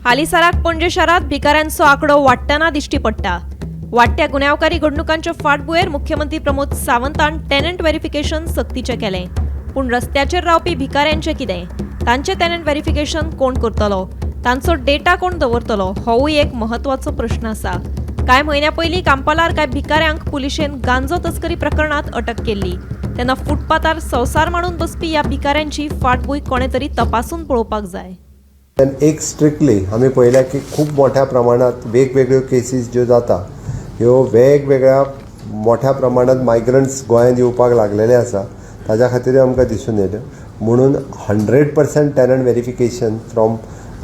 हालींसराक पणजे शारांत भिकाऱ्यांचो आंकडो वाडटना दिश्टी पडटा. वाडट्या गुन्यांवकारी घडणुकांचे फाटभुंयेर मुख्यमंत्री प्रमोद सावंतान टेनंट व्हेरिफिकेशन सक्तीचें केलें. पूण रस्त्याचेर रावपी भिकाऱ्यांचें कितें? तांचें टेनंट व्हेरिफिकेशन कोण करतलो? तांचो डेटा कोण दवरतलो? होवूय एक म्हत्वाचो प्रश्न आसा. कांय म्हयन्यां पयलीं कांपालार कांय भिकाऱ्यांक पुलिशेन गांजो तस्करी प्रकरणांत अटक केल्ली. तेन्ना फुटपाथार संवसार मांडून बसपी ह्या भिकाऱ्यांची फाटभूंय कोणें तरी तपासून पळोवपाक जाय. एक स्ट्रिक्टली आमी पळयल्या की खूब मोठ्या प्रमाणांत वेगवेगळ्यो केसीस ज्यो जाता, ह्यो वेगवेगळ्या मोठ्या प्रमाणांत मायग्रंट्स गोंयांत येवपाक लागलेले आसा. ताज्या खातीरूय आमकां दिसून येयलें म्हणून 100% टेनंट व्हेरिफिकेशन फ्रॉम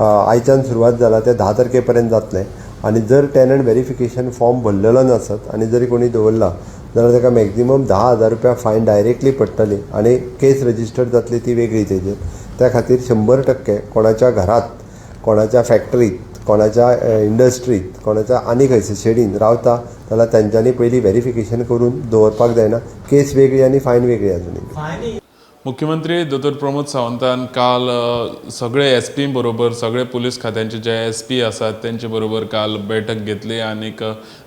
आयच्यान सुरवात जाला, ते 10 तारखे पर्यंत जातलें. आनी जर टेनंट व्हेरिफिकेशन फॉर्म भरलेलो नासत आनी जरी कोणी दवरला जाल्यार ताका मॅक्झिमम 10,000 रुपया फायन डायरेक्टली पडटली आनी केस रजिस्टर जातली ती वेगळी तेजेर. त्या खातीर 100% कोणाच्या घरात, कोणाच्या फॅक्टरीत, कोणाच्या इंडस्ट्रीत, कोणाच्या आनी खंयसर शेडीन रावता जाल्यार तेंच्यांनी पयलीं व्हेरिफिकेशन करून दवरपाक जायना. केस वेगळी आनी फायन वेगळी अजुनूय. मुख्यमंत्री दोतोर प्रमोद सावंतान काल सगळे एसपी बरोबर, सगळे पुलीस खात्यांचे जे एसपी आसात तेंचे बरोबर काल बैठक घेतली आनीक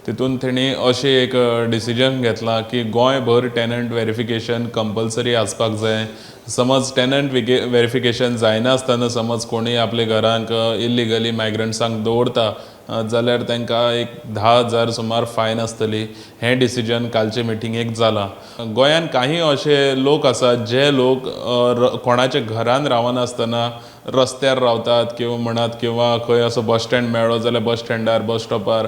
तितून तेणी अशें एक डिसिजन घेतलां की गोंयभर टेनंट व्हेरिफिकेशन कंपल्सरी आसपाक जाय. समज टेनंट व्हेरिफिकेशन जायनासतना समज कोणूय आपल्या घरांक इल्लिगली मायग्रंट्सांक दवरता जाल्यार तांकां एक 10,000 सुमार फायन आसतली. हें डिसिजन कालचे मिटिंगेक जालां. गोंयांत काही अशे लोक आसात जे लोक कोणाच्या घरान रावनासतना रस्त्यार रावतात किंवा म्हणात किंवा खंय असो बस स्टँड मेळ्ळो जाल्यार बस स्टँडार, बस स्टॉपार,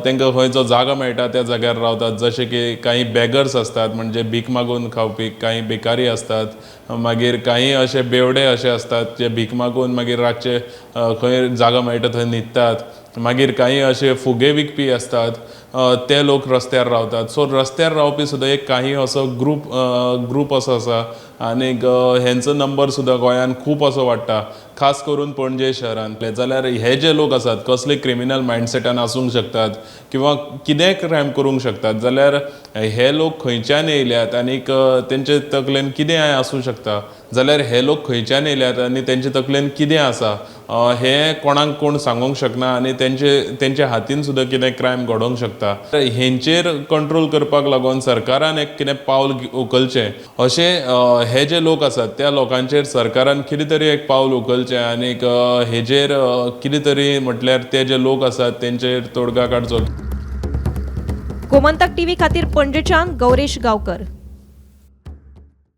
तांकां खंय जो जागो मेळटा त्या जाग्यार रावतात. जशे की काही बेगर्स आसतात, म्हणजे भीक मागून खावपी, काही भिकारी आसतात, मागीर काही अशे बेवडे अशे आसतात जे भीक मागून मागीर रातचे खंय जागो मेळटा थंय न्हिदतात. मागीर काही अशे फुगे विकपी आसतात, ते लोक रस्त्यार रावतात. सो रस्त्यार रावपी सुद्दां एक काही असो ग्रूप असो आसा आनीक हेंचो नंबर सुद्दां गोंयांत खूब असो वाडटा, खास करून पणजे शहरांतले. जाल्यार हे जे लोक आसात कसले क्रिमिनल मायंडसेटान आसूंक शकतात किंवा कितेंय क्रायम करूंक शकतात, जाल्यार हे लोक खंयच्यान येयल्यात आनीक तेंचे तकलेन कितें आसूं शकता, जाल्यार हे लोक खंयच्यान येयल्यात आनी तेंचे तकलेन कितें आसा हें कोणाक कोण सांगूंक शकना आनी तेंच्या हातीन सुद्दां कितें क्रायम घडोवंक शकता. हेंचेर कंट्रोल करपाक लागून सरकारान एक कितें पावल उखलचें. अशें हे जे लोक आसात त्या लोकांचेर सरकारान कितें तरी एक पावल उखलचें आनीक हेजेर कितें तरी म्हटल्यार ते जे लोक आसात तेंचेर तोडगा काडचो. गोमंतक टीव्ही खातीर पणजेच्यान गौरेश गांवकर.